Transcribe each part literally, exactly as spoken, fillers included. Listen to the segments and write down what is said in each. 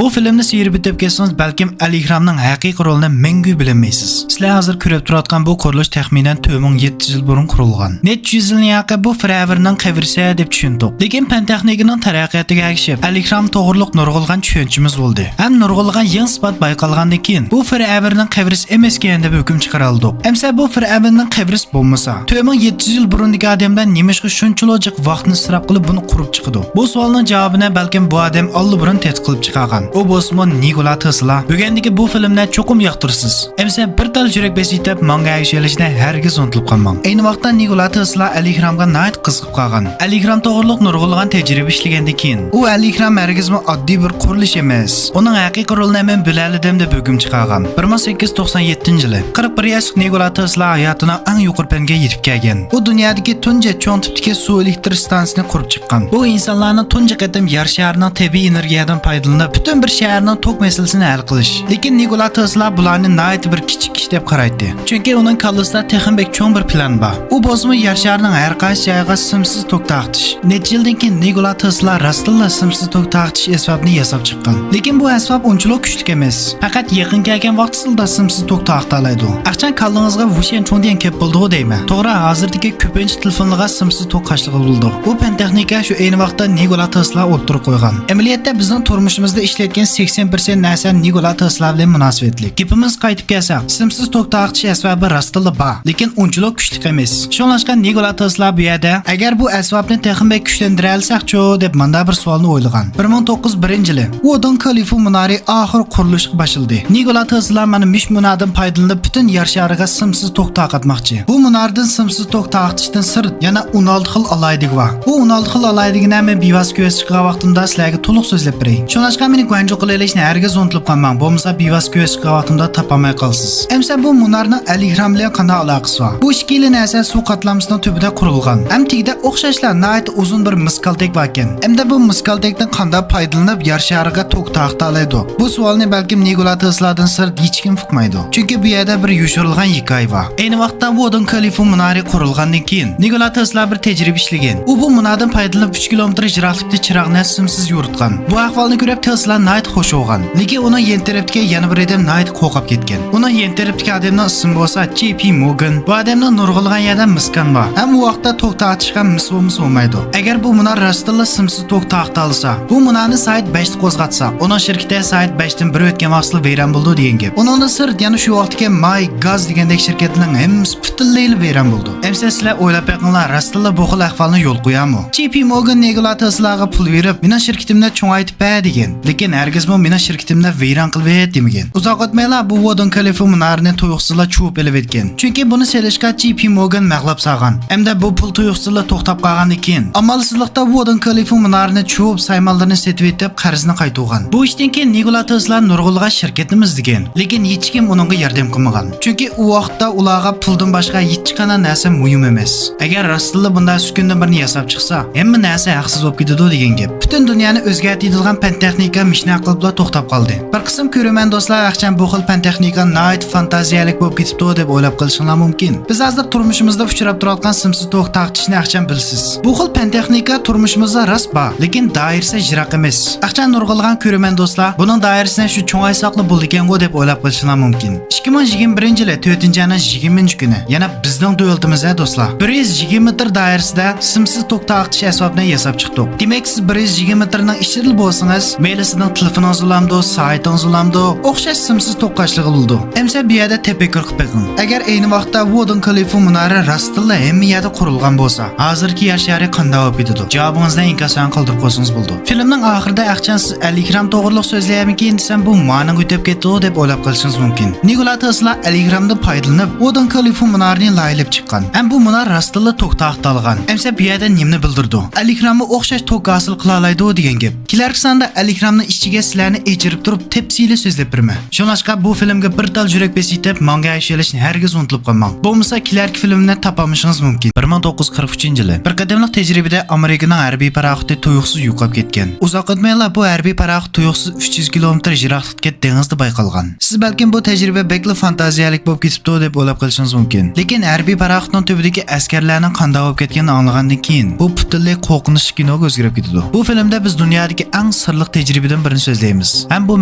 بۇ فىلىمنى سېھىر بىتىپ كەتسىڭىز، بەلكىم ئەلىھرامنىڭ ھەقىقىي رولىنى مەڭگۈ بىلەلمەيسىز. سىلەر ھازىر كۆرۈپ تۇرۇۋاتقان بۇ قۇرۇلۇش تەخمىنەن تۆت مىڭ يەتتە يۈز يىل بۇرۇن قۇرۇلغان. نەچچە يۈز يىلنىڭ ھەققى بۇ فىرئەۋننىڭ قەبرىسى دەپ چۈشەندۇق. لېكىن پەن تېخنىكىنىڭ تەرەققىياتىغا ئەگىشىپ، ئەلىھرام توغرۇلۇق نۇرغۇنلىغان چۈشەنچىمىز بولدى. ھەم نۇرغۇنلىغان يېڭى ئىسپات بايقالغاندىن كېيىن، بۇ فىرئەۋننىڭ قەبرىسى ئەمەسكەن دەپ ھۆكۈم چىقىرالدۇق. ئەمسە بۇ فىرئەۋننىڭ قەبرىسى بولمىسا، تۆت مىڭ يەتتە يۈز يىل بۇرۇندىكى ئادەملەر نېمىشقا شۇنچىلىك جىق ۋاقىتنى ئىسراپ قىلىپ بۇنى قۇرۇپ چىقىدۇ؟ بۇ سوئالنىڭ جاۋابىنى بەلكىم بۇ ئادەم ئاللىبۇرۇن تەتقىق قىلىپ چىقارغان. ئۇ بولسىمۇ نىكولا تېسلا. بۈگۈندىكى بۇ فىلىمنى چوقۇم ياقتۇرىسىز. ئەمسە بىر تال يۈرەك بېسىپ، ماڭا ئەگىشىۋېلىشنى ھەرگىز ئۇنتۇلۇپ قالماڭ. ئەينى ۋاقىتتا نىكولا تېسلا ئەلىھرامغا ناھايىتى قىزىقىپ قالغان. ئەلىھرام توغرۇلۇق نۇرغۇنلىغان تەجرىبە ئىشلىگەندىن كېيىن، ئۇ ئەلىھرام ھەرگىزمۇ ئاددىي بىر قۇرۇلۇش ئەمەس، ئۇنىڭ ھەقىقىي رولىنى مەن بىلەلىدىم دەپ ھۆكۈم چىقارغان. بىر مىڭ سەككىز يۈز توقسان يەتتىنچى يىلى قىرىق بىر ياشلىق نىكولا تېسلا ھاياتىنىڭ ئەڭ يۇقىرى پەنگە يېتىپ كەلگەن. ئۇ دۇنيادىكى تۇنجى چوڭ تىپتىكى سۇ ئېلېكتر ئىستانسىسىنى قۇرۇپ چىققان. بۇ ئىنسانلارنىڭ تۇنجى قېتىم يەر شارىنىڭ تەبىئىي ئېنېرگىيەدىن پايدىلىنىپ، پۈتۈن بىر شەھەرنىڭ توك مەسىلىسىنى ھەل قىلىش. لېكىن نىكولا تېسلا بۇلارنى ناھايىتى بىر كىچىك ئىش دەپ قارايتتى. چۈنكى ئۇنىڭ كاللىسىدا تېخىمۇ بەك چوڭ بىر پىلان بار. ئۇ بولسىمۇ يەر شارىنىڭ ھەر قايسى جايىغا سىمسىز توك تارقىتىش. نەچچە يىلدىن كېيىن نىكولا تېسلا راستتىنلا سىمسىز توك تارقىتىش ئەسۋابىنى ياساپ چىققان. لېكىن بۇ ئەسۋاب ئۇنچىلىك كۈچلۈك ئەمەس. پەقەت يېقىن كەلگەن ۋاقتىسىلا سىمسىز توك تارقىتالايدۇ. ئەخچان كاللىڭىزغا ۋۇشيەن چۇڭدىيەن كەپ بولدىغۇ دەيمەن. توغرا، ھازىردىكى كۆپىنچە تېلېفونلارغا سىمسىز توك قاچىلىغىلى بولىدۇ. بۇ پەن تېخنىكا شۇ ئەينى ۋاقىتتا نىكولا تېسلا ئوتتۇرىغا قويغان. ئەمەلىيەتتە بىزنىڭ تۇرمۇشىمىزدا ئىشلەتكەن سەكسەن پىرسەنت نەرسە نىكولا تېسلا بىلەن مۇناسىۋەتلىك. گېپىمىزگە قايتىپ كەلسەك، سىمسىز توك تارقىتىش ئەسۋابى راستتىنلا بار، لېكىن ئۇنچىلىك كۈچلۈك ئەمەس. شۇڭلاشقا نىكولا تېسلا بۇ يەردە، ئەگەر بۇ ئەسۋابنى تېخىمۇ بەك كۈچلەندۈرەلىسەكچۇ دەپ مۇنداق بىر سوئالنى ئويلىغان. بىر مىڭ توققۇز يۈز بىرىنچى يىلى ۋودېن كېلىفۇ مۇنارى ئاخىر قۇرۇلۇشقا باشلىدى. نىكولا تېسلا مانا مۇشۇ مۇناردىن پايدىلىنىپ پۈتۈن يەر شارىغا سىمسىز توك تارقاتماقچى. بۇ مۇناردىن سىمسىز توك تارقىتىشتىن سىرت يەنە ئون ئالتە خىل ئالاھىدىلىكى بار. بۇ ئون ئالتە خىل ئالاھىدىلىكنى مەن بىۋاسىتە كۆرسىتىپ چىققان ۋاقتىمدا سىلەرگە تولۇق سۆزلەپ بېرەي. شۇڭلاشقا مېنى گۇەنجۇ قىلىۋېلىشنى ھەرگىز ئۇنتۇلۇپ قالماڭ، بولمىسا بىۋاسىتە كۆرسىتىپ چىققان ۋاقتىمدا تاپالماي قالىسىز. ئەمسە بۇ مۇنارنىڭ ئەلىھرام بىلەن قانداق ئالاقىسى بار؟ بۇ ئىككىلا نەرسە سۇ قاتلامىسىنىڭ تۈبىدە قۇرۇلغان. ھەم تېگىدە ئوخشاشلا ناھايىتى ئۇزۇن بىر مىس كالتەك باركەن. ئەمدى بۇ مىس كالتەكتىن قانداق پايدىلىنىپ يەر شارىغا توك تارقىتالايدۇ؟ بۇ سوئالنى بەلكىم نىكولا تېسلادىن سىرت ھېچكىم ئۇقمايدۇ. چۈنكى بۇ يەردە بىر يوشۇرۇلغان ھېكايە بار. ئەينى ۋاقىتتا ۋودېن كېلىفۇ مۇنارى قۇرۇلغاندىن كېيىن، نىكولا تېسلا بىر تەجرىبە ئىشلىگەن. ئۇ بۇ مۇناردىن پايدىلىنىپ ئۈچ كىلومېتىر يىراقلىقتا چىراغنى سىمسىز يورۇتقان. بۇ ئەھۋالنى كۆرۈپ تېسلا ناھايىتى خوش بولغان. لېكىن ئۇنىڭ يان تەرەپتىكى يەنە بىر ئادەم ناھايىتى قورقۇپ كەتكەن. ئۇنىڭ يان تەرەپتىكى ئادەمنىڭ ئىسمى بولسا جې پى مورگان. بۇ ئادەمنىڭ نۇرغۇنلىغان يەردە مىسكان بار. ھەم ئۇ ۋاقىتتا توك تارتىشقا مىس بولمىسا بولمايدۇ. ئەگەر بۇ مۇنار راستتىنلا سىمسىز توك تارقىتالىسا، بۇ مۇنارنى سائەت بەشتە قوزغاتسا، ئۇنىڭ شىركىتى سائەت بەشتىن بىر ئۆتكەن ۋاقتىسىلا ۋەيران بولىدۇ دېگەن گەپ. ئۇنىڭدىن سىرت يەنە شۇ ۋاقىتتىكى ماي گاز دېگەندەك شىركەتلەرنىڭ ھەممىسى پۈتۈنلەيلا ۋەيران بولىدۇ. ئەمسە سىلەر ئويلاپ بېقىڭلار، راستتىنلا بۇ خىل ئەھۋالنى يول قويارمۇ؟ جې پى مورگان نىكولا تېسلاغا پۇل بېرىپ، مېنىڭ شىركىتىمنى چوڭايتىپ بەر دېگەن. لېكىن ھەرگىزمۇ مېنىڭ شىركىتىمنى ۋەيران قىلىۋەت دېمىگەن. ئۇزاق ئۆتمەيلا بۇ ۋودېن كېلىفۇ مۇنارىنى تۇيۇقسىزلا چۇۋۇپ ئېلىۋەتكەن. چۈنكى بۇنى سېلىشقا جې پى مورگان مەغلۇپ سالغان. ئەمدى بۇ پۇل تۇيۇقسىزلا توختاپ قالغاندىن كېيىن، ئامالسىزلىقتا ۋودېن كېلىفۇ مۇنارىنى چۇۋۇپ، سايمانلىرىنى سېتىۋېتىپ، قەرزنى قايتۇرغان. بۇ ئىشتىن كېيىن نىكولا تېسلا نۇرغۇنلىغان شىركەتنى ئىزدىگەن. لېكىن ھېچكىم ئۇنىڭغا ياردەم قىلمىغان. چۈنكى ئۇ ۋاقىتتا ئۇلارغا پۇلدىن باشقا ھېچقانداق نەرسە مۇھىم ئەمەس. ئەگەر راستتىنلا بۇنداق ئۈسكۈندىن بىرنى ياساپ چىقسا، ھەممە نەرسە ھەقسىز بولۇپ كېتىدۇ دېگەن گەپ. پۈتۈن دۇنيانى ئۆزگەرتىدىغان پەن تېخنىكا مىشنا قىلىپلا توختاپ قالدى. بىر قىسىم كۆرۈرمەن دوستلار ئەخچان بۇ خىل پەن تېخنىكا ناھايىتى فانتازىيەلىك بولۇپ كېتىپتۇ دەپ ئويلاپ قېلىشىڭلار مۇمكىن. بىز ھازىر تۇرمۇشىمىزدا ئۇچراپ تۇرۇۋاتقان سىمسىز توك تارقىتىشنى ئەخچان بىلىسىز. بۇ خىل پەن تېخنىكا تۇرمۇشىمىزدا راست بار، لېكىن دائىرىسى يىراق ئەمەس. ئەخچان نۇرغۇنلىغان كۆرۈرمەن دوستلار بۇنىڭ دائىرىسىنى شۇ چوڭايتساقلا بولىدىكەنغۇ دەپ ئويلاپ قېلىشىڭلار مۇمكىن. ئىككى مىڭ يىگىرمە بىرىنچى يىلى تۆتىنچى ئاينىڭ يىگىرمىنچى كۈنى يەنە بىزنىڭ دۆلىتىمىزدە دوستلار، بىر يۈز يىگىرمە مېتىر دائىرىسىدە سىمسىز توك تارقىتىش ئەسۋابىنى ياساپ چىقتۇق. دېمەك، سىز بىر يۈز يىگىرمە مېتىرنىڭ ئىچىدىلا بولسىڭىز، مەيلى سىزنىڭ تېلېفونىڭىز بولامدۇ، سائىتىڭىز بولامدۇ، ئوخشاش سىمسىز توك قاچىلىغىلى بولىدۇ. ئەمسە بۇ يەردە تەپەككۇر قىلىپ بېقىڭ. ئەگەر ئەينى ۋاقىتتا ۋودېن كېلىفۇ مۇنارى راستتىنلا ھەممە يەردە قۇرۇلغان بولسا، ھازىرقى يەر شارى قانداق بولۇپ كېتىدۇ؟ جاۋابىڭىزنى ئىنكاس بىلەن قالدۇرۇپ قويسىڭىز بولىدۇ. فىلىمنىڭ ئاخىرىدا ئەخچان سىز ئەلىھرام توغرۇلۇق سۆزلەيمىكىن دېسەم، بۇ مانىڭغا ئۆتۈپ كېتىدۇ دەپ ئويلاپ قېلىشىڭىز مۇمكىن. نىكولا تېسلا ئەلىھرامدىن پايدىلىنىپ، ۋودېن كېلىفۇ مۇنارىنى لايىھەلەپ چىققان. ھەم بۇ مۇنار راستتىنلا توك تارقىتالىغان. ئەمسە بۇ يەردە نېمىنى بىلدۈرىدۇ؟ ئەلىھراممۇ ئوخشاش توك ھاسىل قىلالايدۇ دېگەن گەپ. كېلەركى ساندا ئەلىھرامنىڭ ئىچىگە سىلەرنى ئېچىرىپ تۇرۇپ تەپسىلىي سۆزلەپ بېرىمەن. شۇڭلاشقا بۇ فىلىمگە بىر تال يۈرەك بېسىۋېتىپ، ماڭا ئەگىشىۋېلىشنى ھەرگىز ئۇنتۇلۇپ قالماڭ. بولمىسا كېلەركى فىلىمنى تاپالمىشىڭىز مۇمكىن. بىر مىڭ توققۇز يۈز قىرىق ئۈچىنچى يىلى بىر قېتىملىق تەجرىبىدە ئامېرىكىنىڭ ھەربىي پاراخوتى تۇيۇقسىز يوقاپ كەتكەن. ئۇزاق ئۆتمەيلا بۇ ھەربىي پاراخوت تۇيۇقسىز ئۈچ يۈز كىلومېتىر يىراقلىقتىكى دېڭىزدا بايقالغان. سىز بەلكىم بۇ تەجرىبە بەكلا فانتازىيەلىك بولۇپ كېتىپتۇ دەپ ئويلاپ قېلىشىڭىز مۇمكىن. لېكىن ھەربىي پاراخوتنىڭ تۈۋىدىكى ئەسكەرلەرنىڭ قانداق بولۇپ كەتكىنىنى ئاڭلىغاندىن كېيىن، بۇ پۈتۈنلەي قورقۇنچلۇق كىنوغا ئۆزگىرىپ كېتىدۇ. بۇ فىلىمدە بىز دۇنيادىكى ئەڭ سىرلىق تەجرىبىدىن بىرنى سۆزلەيمىز. ھەم بۇ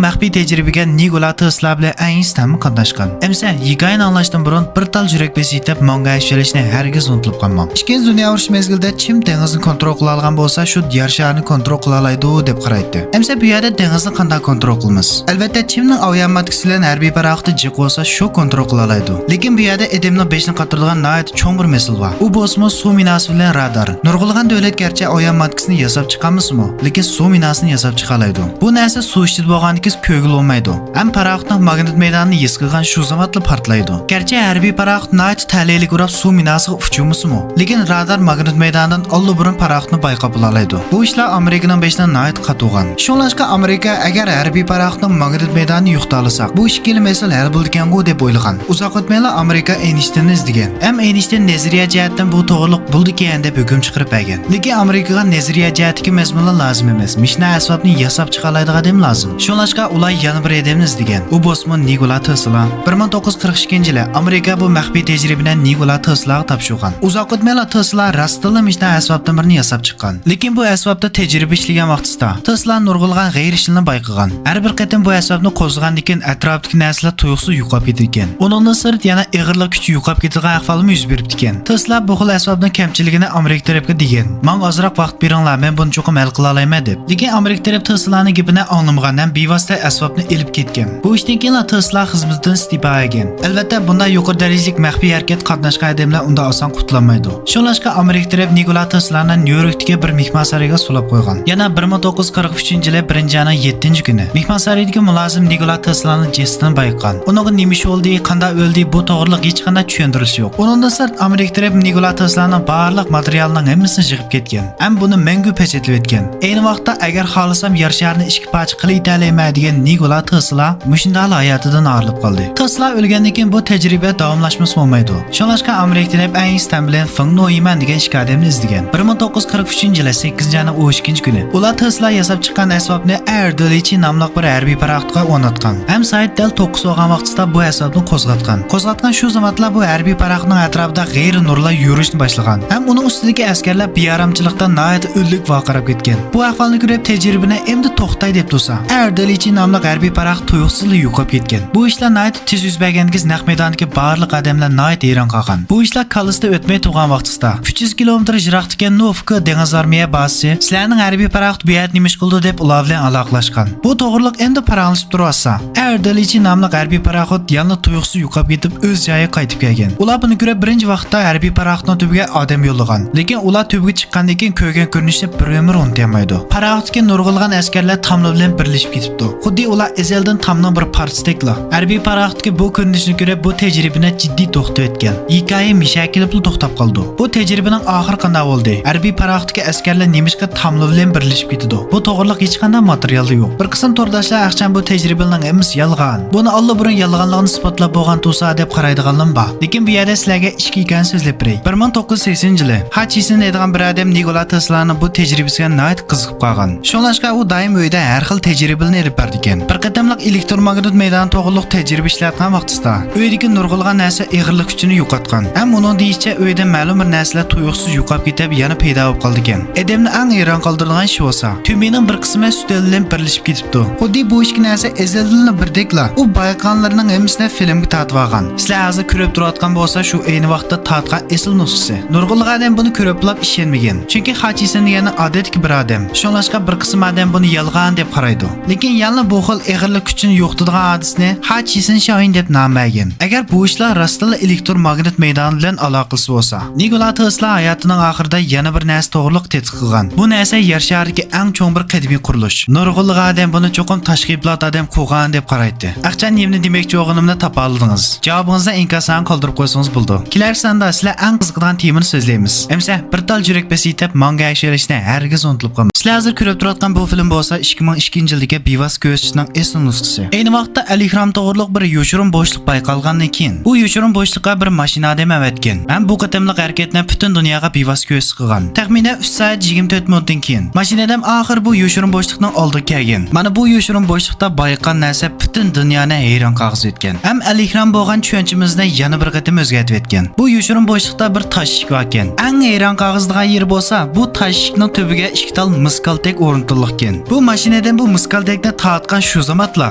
مەخپىي تەجرىبىگە نىكولا تېسلا بىلەن ئەينشتەينمۇ قاتناشقان. ئەمىسە، ھېكايىنى ئاڭلاشتىن بۇرۇن بىر تال يۈرەك بېسى يېتىپ، ماڭا ئەشۇ ئېلىشنى ھەرگىز ئۇنتۇلۇپ قالماڭ. ئىككىنچى دۇنيا ئۇرۇشى مەزگىلىدە چىم دېڭىزنى كونترول قىلالىغان بولسا، شۇ يەر شارىنى كونترول قىلالايدۇ، دەپ قارايتتى. ئەمىسە، بۇ يەردە دېڭىزنى قانداق كونترول قىلىمىز؟ ئەلۋەتتە، چىمنىڭ ئاۋىئان ماتكىسى بىلەن ھەربىي پاراخوتى جىق بولسا، شۇ كونترول قىلالايدۇ. لېكىن بۇ يەردە ئادەمنىڭ بېشىنى قاتۇرىدىغان ناھايىتى چوڭ بىر مەسىلە بار. ئۇ بولسىمۇ سۇ مىناسى بىلەن رادار. نۇرغۇنلىغان دۆلەت گەرچە ئاۋىئان ماتكىسىنى ياساپ چىقالمىسىمۇ، لېكىن سۇ مىناسىنى ياساپ چىقالايدۇ. بۇ نەرسە سۇ ئىچىدە بولغاندىكىن كۆرگىلى بولمايدۇ. ھەم پاراخوتنىڭ ماگنىت مەيدانىنى ھېس قىلغان شۇ زامانلا پارتلايدۇ. گەرچە ھەربىي پاراخوت ناھايىتى تەلەيلىك ئۇراپ سۇ مىناسىغا ئۇچۇرمىسىمۇ، لېكىن رادار ماگنىت مەيدانىدىن ئاللىبۇرۇن پاراخوتنى بايقاپ بولالايدۇ. بۇ ئىشلار ئامېرىكىنىڭ بېشىنى ناھايىتى قاتۇرغان. شۇڭلاشقا ئامېرىكا ئەگەر ھەربىي پاراخوتنىڭ ماگنىت مەيدانىنى يوقىتالىساق، بۇ ئىككىلا مەسىلە ھەل بولىدىكەنغۇ دەپ ئويلىغان. ئۇزاق ئۆتمەيلا ئامېرىكا ئەينشتەيننى ئىزدىگەن. ھەم ئەينشتەين نەزەرىيە جەھەتتىن بۇ توغرىلىق بولىدىكەن دەپ ھۆكۈم چىقىرىپ بەرگەن. لېكىن ئامېرىكىغا نەزەرىيە جەھەتتىكى مەزمۇنلا لازىم ئەمەس. مۇشۇنداق ئەسۋابنى ياساپ چىقالايدىغان ئادەم لازىم. شۇڭلاشقا ئۇلار يەنە بىر ئادەمنى ئىزدىگەن. ئۇ بولسىمۇ نىكولا تېسلا. بىر مىڭ توققۇز يۈز قىرىق ئىككىنچى يىلى ئامېرىكا بۇ مەخپىي تەجرىبىنى نىكولا تېسلاغا تاپشۇرغان. ئۇزاق ئۆتمەيلا تېسلا راستتىنلا مۇشۇنداق ئەسۋابتىن بىرنى ياساپ چىققان. لېكىن بۇ ئەسۋابتا تەجرىبە ئىشلىگەن ۋاقتىسىدا تېسلا نۇرغۇنلىغان غەيرىي ئىشلارنى بايقىغان. ھەر بىر قېتىم بۇ ئەسۋابنى قوزغىغاندىكىن ئەتراپتىكى نەرسىلەر تۇيۇقسىز يوقاپ كېتىدىكەن. ئۇنىڭدىن سىرت يەنە ئېغىرلىق كۈچى يوقاپ كېتىدىغان ئەھۋالمۇ يۈز بېرىپتىكەن. تېسلا بۇ خىل ئەسۋابنىڭ كەمچىلىكىنى ئامېرىكا تەرەپكە دېگەن. ماڭا ئازراق ۋاقىت بېرىڭلار، مەن بۇنى چوقۇم ھەل قىلالايمەن دەپ. لېكىن ئامېرىكا تەرەپ تېسلانىڭ گېپىنى ئاڭلىمىغان ھەم بىۋاسىتە ئەسۋابنى ئېلىپ كەتكەن. بۇ ئىشتىن كېيىنلا تېسلا خىزمىتىدىن ئىستېپا بەرگەن. ئەلۋەتتە، بۇنداق يۇقىرى دەرىجىلىك مەخپىي ھەرىكەتكە قاتناشقان ئادەملەر ئۇنداق ئاسان قۇتۇلالمايدۇ. شۇڭلاشقا ئامېرىكا تەرەپ نىكولا تېسلانى نيۇ يوركتىكى بىر مېھمانسارايغا سولاپ قويغان. يەنە بىر مىڭ توققۇز يۈز قىرىق ئۈچىنچى يىلى بىرىنچى ئاينىڭ يەتتىنچى كۈنى مېھمانسارايدىكى مۇلازىم نىكولا تېسلانىڭ جەسىتىنى بايقىغان. ئۇنىڭغا نېمە ئىش بولدى، قانداق ئۆلدى، بۇ توغرىلىق ھېچقانداق چۈشەندۈرۈش يوق. ئۇنىڭدىن سىرت، ئامېرىكا تەرەپ نىكولا تېسلانىڭ بارلىق ماتېرىيالىنىڭ ھەممىسىنى يىغىپ كەتكەن. ھەم بۇنى مەڭگۈ پەسەيتىۋەتكەن. ئەينى ۋاقىتتا، ئەگەر خالىسام يەر شارىنى ئىككى پارچە قىلىۋېتەلەيمەن دېگەن نىكولا تېسلا مۇشۇنداقلا ھاياتىدىن ئايرىلىپ قالدى. تېسلا ئۆلگەندىن كېيىن بۇ تەجرىبە داۋاملاشمىسا بولمايدۇ. شۇڭلاشقا ئامېرىكا تەرەپ ئەينشتەين بىلەن فېڭ نويىمەن دېگەن ئىككى ئادەمنى ئىزدىگەن. بىر مىڭ توققۇز يۈز قىرىق ئۈچىنچى يىلى سەككىزىنچى ئاينىڭ ئون ئىككىنچى كۈنى ئۇلار تېسلا ياساپ چىققان ئەسۋابنى ئەر دېلىچى ناملىق بىر ھەربىي پاراخوتقا ئورناتقان. ھەم سائەت دەل توققۇز بولغان ۋاقتىدا بۇ ئەسۋابنى قوزغاتقان. قوزغاتقان شۇ زامانلا بۇ ھەربىي پاراخوتنىڭ ئەتراپىدا غەيرىي نۇرلار يورۇشنى باشلىغان. ھەم ئۇنىڭ ئۈستىدىكى ئەسكەرلەر بىئارامچىلىقتا ناھايىتى ئۈنلۈك ۋارقىراپ كەتكەن. بۇ ئەھۋالنى كۆرۈپ تەجرىبىنى ئەمدى توختاي دەپ تۇرسا، ئەر دېلىچى ناملىق ھەربىي پاراخوت تۇيۇقسىزلا يوقاپ كەتكەن. بۇ ئىشلار ناھايىتى تېز يۈز بەرگەندىكىن نەق مەيداندىكى بارلىق ئادەملەر ناھايىتى ھەيران قالغان. بۇ ئىشلار كاللىسىدا ئۆتمەي تۇرغان ۋاقتىسىدا، ئۈچ يۈز كىلومېتىر يىراقتىكى نوفكا دېڭىز ئارمىيە بازىسى سىلەرنىڭ ھەربىي پاراخوت بۇ يەردە نېمە ئىش قىلىدۇ دەپ ئۇلار بىلەن ئالاقىلەشكەن. بۇ توغرىلىق ئەمدى پاراڭلىشىپ تۇرۇۋاتسا، ئەر دېلىچى ناملىق ھەربىي پاراخوت يەنىلا تۇيۇقسىز يوقاپ كېتىپ، ئۆز جايىغا قايتىپ كەلگەن. ئۇلار بۇنى كۆرۈپ، بىرىنچى ۋاقىتتا ھەربىي پاراخوتنىڭ تۈۋىگە ئادەم يوللىغان. لېكىن ئۇلار تۈۋگە چىققاندىن كېيىن كۆرگەن كۆرۈنۈشنى بىر ئۆمۈر ئۇنتۇيالمايدۇ. پاراخوتتىكى نۇرغۇنلىغان ئەسكەرلەر تاملا بىلەن بىرلىشىپ كېتىپتۇ. خۇددى ئۇلار ئەزەلدىن تامنىڭ بىر پارچىسىدەكلا. ھەربىي پاراخوتتىكى بۇ كۆرۈنۈشنى كۆرۈپ، بۇ تەجرىبىنى جىددىي توختىتىۋەتكەن. ھېكايە مۇشۇ يەرگە كېلىپلا توختاپ قالىدۇ. بۇ تەجرىبىنىڭ ئاخىرى قانداق بولدى؟ ھەربىي پاراخوتتىكى ئەسكەرلەر نېمىشقا تاملا بىلەن بىرلىشىپ كېتىدۇ؟ بۇ توغرىلىق ھېچقانداق ماتېرىيالدا يوق. بىر قىسىم تورداشلار ئەخچان بۇ تەجرىبىلەرنىڭ ھەممىسى يالغان. بۇنى ئاللىبۇرۇن يالغانلىقىنى ئىسپاتلاپ بولغان تۇرسا دەپ قارايدىغانلىرىمۇ بار. لېكىن بۇ يەردە سىلەرگە ئىككى ھېكايىنى سۆزلەپ بېرەي. بىر مىڭ توققۇز يۈز سەكسىنىنچى يىلى ھا چىسىن دەيدىغان بىر ئادەم نىكولا تېسلانىڭ بۇ تەجرىبىسىگە ناھايىتى قىزىقىپ قالغان. شۇڭلاشقا ئۇ دائىم ئۆيىدە ھەر خىل تەجرىبىلەرنى ئېلىپ بارىدىكەن. بىر قېتىملىق ئېلېكتروماگنىت مەيدانى توغرىلىق تەجرىبە ئىشلەتكەن ۋاقتىسىدا، ئۆيدىكى نۇرغۇنلىغان نەرسە ئېغىرلىق كۈچىنى يوقاتقان. ھەم ئۇنىڭ دېيىشىچە، ئۆيدە مەلۇم بىر نەرسىلەر تۇيۇقسىز يوقاپ كېتىپ، يەنە پەيدا بولۇپ قالىدىكەن. ئادەمنى ئەڭ ھەيران قالدۇرىدىغان ئىش بولسا، تۈمىنىڭ بىر قىسمى سۈت بىلەن بىرلىشىپ كېتىپتۇ. خۇددى بۇ ئىككى نەرسە ئەزەلدىنلا بىردەكلا. ئۇ بايقىغانلىرىنىڭ ھەممىسىنى فىلىمگە تارتىۋالغان. سىلەر ھازىر كۆرۈپ تۇرۇۋاتقان بولسا، شۇ ئەينى ۋاقىتتا تارتقان ئەسلى نۇسخىسى. نۇرغۇنلىغان ئادەم بۇنى كۆرۈپلا ئىشەنمىگەن. چۈنكى خا چىسىن دېگەننى ئادەتتىكى بىر ئادەم. شۇڭلاشقا بىر قىسىم ئادەم بۇنى يالغان دەپ قارايدۇ. لېكىن يەنىلا بۇ خىل ئېغىرلىق كۈچىنى يوقىتىدىغان ھادىسىنى خا چىسىن شاۋيىن دەپ نام بەرگەن. ئەگەر بۇ ئىشلار راستتىنلا ئېلېكتروماگنىت مەيدانى بىلەن ئالاقىلىق بولسا، نىكولا تېسلا ھاياتىنىڭ ئاخىرىدا يەنە بىر نەرسە توغرىلىق تەتقىق قىلغان. بۇ نەرسە يەر شارىدىكى ئەڭ چوڭ بىر قەدىمىي قۇرۇلۇش. نۇرغۇنلىغان ئادەم بۇنى چوقۇم تاشقى پلات ئادەم قۇرغان دەپ قارايتتى. ئەخچان نېمىنى دېمەكچى بولغىنىمنى تاپالىدىڭىز. جاۋابىڭىزنى ئىنكاسنامىغا قالدۇرۇپ قويسىڭىز بولىدۇ. كېلەر ساندا سىلەر ئەڭ قىزىقىدىغان تېمىنى سۆزلەيمىز. ئەمىسە، بىر تال يۈرەك بېسى يېتىپ، ماڭا ئەگىشىۋېلىشنى ھەرگىز ئۇنتۇلۇپ قالماڭ. سىلەر ھازىر كۆرۈپ تۇرۇۋاتقان بۇ فىلىم بولسا ئىككى مىڭ ئىككىنچى يىلدىكى بىۋاسىتە كۆزىتىشنىڭ ئېسىل نۇسخىسى. ئەينى ۋاقىتتا ئەلئېھرام توغرۇلۇق بىر يوشۇرۇن بوشلۇق بايقالغاندىن كېيىن، بۇ يوشۇرۇن بوشلۇققا بىر ماشىنا ئادەم ئەۋەتكەن ھەم بۇ قېتىملىق ھەرىكەتنى پۈتۈن دۇنياغا بىۋاسىتە كۆرسىتىپ قىلغان. تەخمىنەن ئۈچ سائەت يىگىرمە تۆت مىنۇتتىن كېيىن، ماشىنا ئادەم ئاخىر بۇ يوشۇرۇن بوشلۇقنىڭ ئالدىغا كەلگەن. مانا بۇ يوشۇرۇن بوشلۇقتا بايقىغان نەرسە پۈتۈن دۇنيانى ھەيران قالغۇزۇۋەتكەن ھەم ئەلئېھرام بولغان چۈشەنچىمىزنى يەنە بىر قېتىم ئۆزگەرتىۋەتكەن. بۇ يوشۇرۇن بوشلۇقتا بىر تاش ئىشىك باركەن. ئەڭ ھەيران قالغۇزىدىغان يېرى بولسا، بۇ تاش ئىشىكنىڭ تۈۋىگە ئىككى تال مىسكالتەك ئورنىتىلغانىكەن. بۇ ماشىنا ئادەم بۇ مۇسكالتەكنى تارتقان شۇ زاماتلا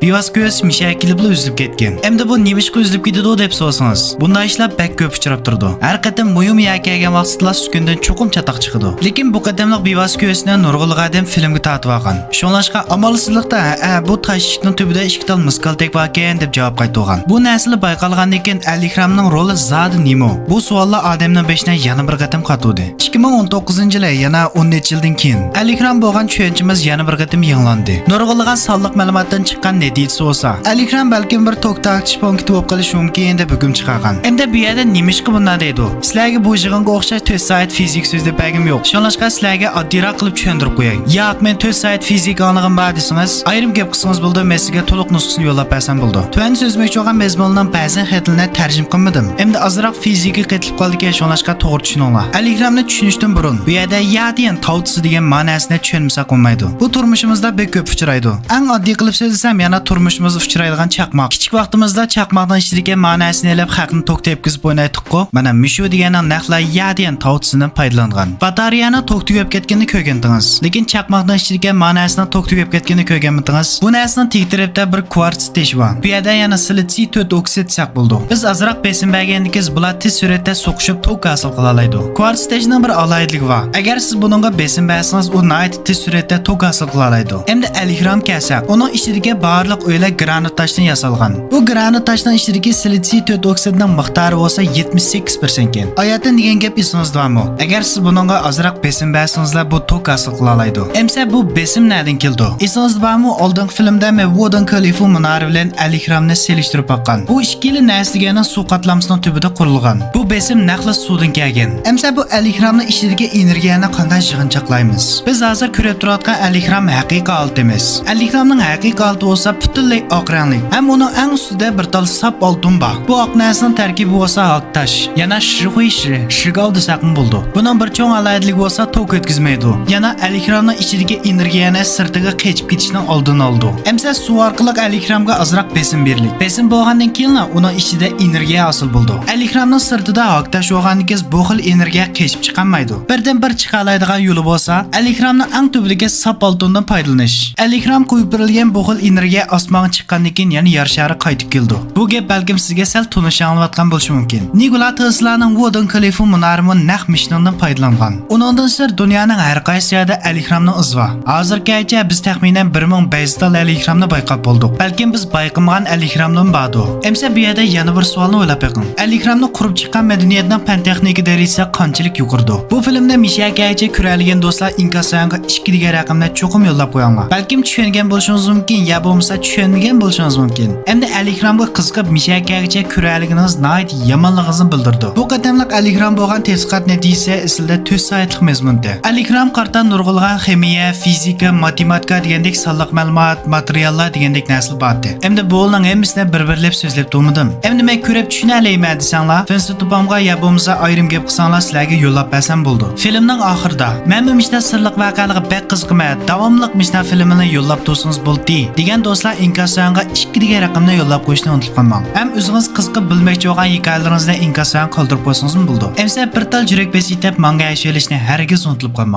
بىۋاسىتە كۆرسىتىش مىشەگە كېلىپلا ئۈزۈلۈپ كەتكەن. ئەمدى بۇ نېمىشقا ئۈزۈلۈپ كېتىدۇ دەپ سورىسىڭىز، بۇنداق ئىشلار بەك كۆپ ئۇچراپ تۇرىدۇ. ھەر قېتىم مۇھىم يەرگە كەلگەن ۋاقتىدىلا سۈكۈندىن چوقۇم چاتاق چىقىدۇ. لېكىن بۇ قېتىملىق بىۋاسىتە كۆرسىتىشنى نۇرغۇنلىغان ئادەم فىلىمگە تارتىۋالغان. شۇڭلاشقا ئامالسىزلىقتا، ھەئە، بۇ تاش ئىشىكنىڭ تۈبىدە ئىككى تال مۇسكالتەك باركەن دەپ جاۋاب قايتۇرغان. بۇ نەرسىلەر بايقالغاندىن كېيىن ئەلىكرامنىڭ رولى زادى نېمە؟ بۇ سوئاللار ئادەمنىڭ بېشىنى يەنە بىر قېتىم قاتۇردى. ئىككى مىڭ ئون توققۇزىنچى يىلى يەنە ئون نەچچە يىلدىن كېيىن ئەلىكرام بولغان چۈشەنچىمىز يەنە بىر قېتىم يېڭىلاندى. نۇرغۇنلىغان سانلىق مەلۇماتتىن چىققان نەتىجىسى بولسا، ئەلىكرام بەلكىم بىر توك تارقىتىش پونكىتى بولۇپ قېلىشى مۇمكىن دەپ ھۆكۈم چىقارغان. ئەمدى بۇ يەردە نېمىشقا بۇنداق دەيدۇ؟ سىلەرگە بۇ يىغىنغا ئوخشاش تۆت سائەت فىزىكا سۆزلەپ بەرگۈم يوق. شۇڭلاشقا سىلەرگە ئاددىيراق قىلىپ چۈشەندۈرۈپ قوياي. ياق، مەن تۆت سائەت فىزىكا ئاڭلىغىنىم بار دېسىڭىز، ئايرىم گەپ قىلسىڭىز بولىدۇ، مەن سىزگە تولۇق نۇسخىسىنى يوللاپ بەرسەم بولىدۇ. تۆۋەندە سۆزلىمەكچى بولغان مەزمۇننىڭ بەزى خېتىنى تەرجىمە قىلمىدىم. ئەمدى ئازراق فىزىكا قېتىلىپ قالدىكەن، شۇڭلاشقا توغرا چۈشىنىڭلار. ئەلىكرامنى چۈشىنىشتىن بۇرۇن، بۇ يەردە يا دېگەن تاۋ تىسى دېگەن مەنىسىنى چۈشەنمىسەك بولمايدۇ. بۇ تۇرمۇشىمىزدا بەك كۆپ ئۇچرايدۇ. ئەڭ ئاددىي قىلىپ سۆزلىسەم، يەنە تۇرمۇشىمىزدا ئۇچرايدىغان چاقماق. كىچىك ۋاقتىمىزدا چاقماقنىڭ ئىچىدىكى مەنىسىنى ئېلىپ، خەقنى توك تەپكۈزۈپ ئوينايتتۇققۇ. مانا مۇشۇ دېگەننىڭ نەقلا يا دېگەن تاۋ تىسىدىن پايدىلانغان. باتارېيەنىڭ توك تۈگەپ كەتكىنىنى كۆرگەنتىڭىز. لېكىن چاقماقنىڭ ئىچىدىكى مەنىسىنىڭ توك تۈگەپ كەتكىنىنى كۆرگەنمىتىڭىز؟ بۇ نەرسىنىڭ تېگى تەرەپتە بىر كۋارتس تېشى بار. بۇ يەردە يەنە سىلىتسىي تۆت ئوكسىد دېسەك بولىدۇ. بىز ئازراق بېسىم بەرگەندىكىن بۇلار تېز سۈرئەتتە سوقۇشۇپ توك ھاسىل قىلالايدۇ. كۋارتس تېشىنىڭ بىر ئالاھىدىلىكى بار. ئەگەر سىز بۇنىڭغا بېسىم بەرسىڭىز، ئۇ ناھايىتى تېز سۈرئەتتە توك ھاسىل قىلالايدۇ. ئەمدى ئەلىكرامغا كەلسەك، ئۇنىڭ ئىچىدىكى بارلىق ئۆيلەر گرانىت تاشتىن ياسالغان. بۇ گرانىت تاشنىڭ ئىچىدىكى سىلىتسىي تۆت ئوكسىدنىڭ مىقدارى بولسا يەتمىش سەككىز پىرسەنتكەن. ئاياتتىن دېگەن گەپ ئېسىڭىزدە بارمۇ؟ ئەگەر سىز بۇنىڭغا ئازراق بېسىم بەرسىڭىزلا، بۇ توك ھاسىل قىلالايدۇ. ئەمسە بۇ بېسىم نەدىن كېلىدۇ؟ ئېسىڭىزدە بارمۇ؟ ئالدىنقى فىلىمدە مەن ۋۇدىن كېلىفۇ مۇنارى بىلەن ئەلىكرامنى سېلىشتۇرۇپ باققان. بۇ ئىككىلا نەرسە دېگەننىڭ سۇ قاتلامىسىنىڭ تۈبىدە قۇرۇلغان. بۇ بېسىم نەقلا سۇدىن كەلگەن. ئەمسە بۇ ئەلىكرامنىڭ ئىچىدىكى ئېنېرگىيەنى قانداق يىغىنچاقلايمىز؟ بىز ھازىر كۆرۈپ تۇرۇۋاتقان ئەلىكرام ھەقىقىي ھالىتى ئەمەس. ئەلىكرامنىڭ ھەقىقىي ھالىتى بولسا پۈتۈنلەي ئاق رەڭلىك ھەم ئۇنىڭ ئەڭ ئۈستىدە بىر تال ساپ ئالتۇن بار. بۇ ئاق نەرسىنىڭ تەركىبى بولسا ئاق تاش، يەنە شىخۇي شىرى، شىگاۋ دېسەكمۇ بولىدۇ. بۇنىڭ بىر چوڭ ئالاھىدىلىكى بولسا توك ئۆتكۈزمەيدۇ. يەنە ئەلىكرامنىڭ ئىچىدىكى ئېنېرگىيەنى سىرتىغا قېچىپ كېتىشنىڭ ئالدىنى ئالىدۇ. ئەمسە سۇ ئارقىلىق ئەلىكرامغا ئازراق بېسىم بېرىلىپ، بېسىم بولغاندىن كېيىنلا ئۇنىڭ ئىچىدە ئېنېرگىيە ھاسىل بولىدۇ. ئەلىكرامنىڭ سىرتىدا ئاك تاش بولغاندىكىن بۇ خىل ئېنېرگىيە قېچىپ چىقالمايدۇ. بىردىنبىر چىقالايدىغان يولى بولسا ئەلىكرامنىڭ ئەڭ تۈبىدىكى ساپ ئالتۇندىن پايدىلىنىش. ئەلىكرام قويۇپ بېرىلگەن بۇ خىل ئېنېرگىيە ئاسمانغا چىققاندىن كېيىن يەنە يەر شارىغا قايتىپ كېلىدۇ. بۇ گەپ بەلكىم سىزگە سەل تونۇش ئاڭلىنىۋاتقان بولۇشى مۇمكىن. نىكولا تېسلانىڭ ۋۇدىن كېلىفۇ مۇنارىمۇ نەق مىشنىڭدىن پايدىلانغان. ئۇنىڭدىن سىرت دۇنيانىڭ ھەر قايسى يەردە ئەلىكرامنىڭ ئىزى بار. ھازىرغىچە بىز تەخمىنەن بىر مىڭ بەش يۈز تال ئەلىكرامنى بايقاپ بولدۇق. بەلكىم بىز بايقىمىغان ئەلىكراملىرمۇ باردۇ. ئەمسە بۇ يەردە يەنە بىر سوئالنى ئويلاپ بېقىڭ. ئەلىكرامنى قۇرۇپ چىققان مەدەنىيەتنىڭ پەن تېخنىكا دەرىجىسى قانچىلىك يۇقىرىدۇ؟ بۇ فىلىمنى مىشەگەچە كۆرەلىگەن دوستلار ئىنكاس سايانغا ئىككى دېگەن رەقەمنى چوقۇم يوللاپ قويۇڭلار. بەلكىم چۈشەنگەن بولۇشىڭىز مۇمكىن، يا بولمىسا چۈشەنمىگەن بولۇشىڭىز مۇمكىن. ئەمدى ئەلىكرامغا قىزىقىپ مىشەگەچە كۆرەلىگىنىڭىز ناھايىتى يامانلىقىڭىزنى بىلدۈرىدۇ. بۇ قېتىملىق ئەلىكرام بولغان تەتقىقات نەتىجىسى ئەسلىدە تۆت سائەتلىك مەزمۇنتى. ئەلىكرام قارتا نۇرغۇنلىغان خىمىيە، فىزىكا، ماتېماتىكا دېگەندەك سانلىق مەلۇمات، ماتېرىياللار دېگەندەك نەرسىلەر بارتى. ئەمدى بۇلارنىڭ ھەممىسىنى بىر-بىرلەپ سۆزلەپ تۇرمىدىم. ئەمدى مەن كۆرۈپ چۈشىنەلەيمەن دېسەڭلار، فېنسىتوپامغا يا بولمىسا ئايرىم گەپ قىلساڭلار سىلەرگە يوللاپ بەرسەم بولىدۇ. فىلىمنىڭ ئاخىرىدا، مەنمۇ مىشتا سىرلىق ۋەقەلەرگە بەك قىزىقىمەن، داۋاملىق مىشتا فىلىمنى يوللاپ تۇرسىڭىز بولدى، دېگەن دوستلار ئىنكاس سايانغا ئىككى دېگەن رەقەمنى يوللاپ قويۇشنى ئۇنتۇپ قالماڭ. ھەم ئۆزىڭىز قىزىقىپ بىلمەكچى بولغان ھېكايىلىرىڭىزنى ئىنكاس سايانغا قالدۇرۇپ قويسىڭىزمۇ بولىدۇ. ئەمسە بىر تال يۈرەك بېسى يېتىپ ماڭا ئەگىشىۋېلىشنى ھەرگىز ئۇنتۇپ قالماڭ.